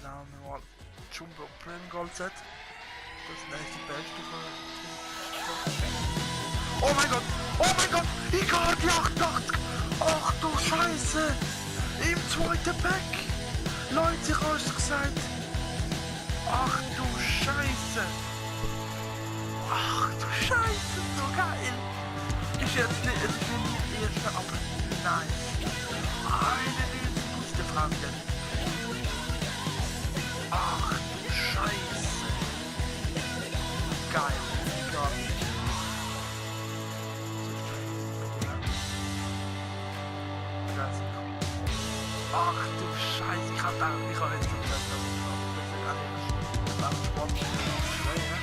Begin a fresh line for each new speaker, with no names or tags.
nehmen wir mal Jumbo Premium Gold Set. Das ist eigentlich die beste von. Oh mein Gott! Oh mein Gott! Ich habe die 88! Ach du Scheiße! Im zweiten Pack! Leute, ich hab's gesagt! Ach du Scheiße! Ach du Scheiße, so geil! Ist jetzt nicht, es ist nicht die erste, aber nein! Eine gute Frage! Ach du Scheiße! Geil! Geil! Ach du Scheiße, ich hab jetzt nicht gedacht, dass ich das gar nicht.